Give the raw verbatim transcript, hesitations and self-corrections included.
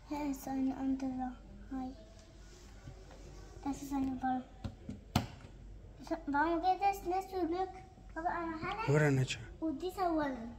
He, sen andra. Hay. Das ist eine Ball. Warum geht das nicht zurück? Baba, ana hana? Were neçe. Und dieser Wollen.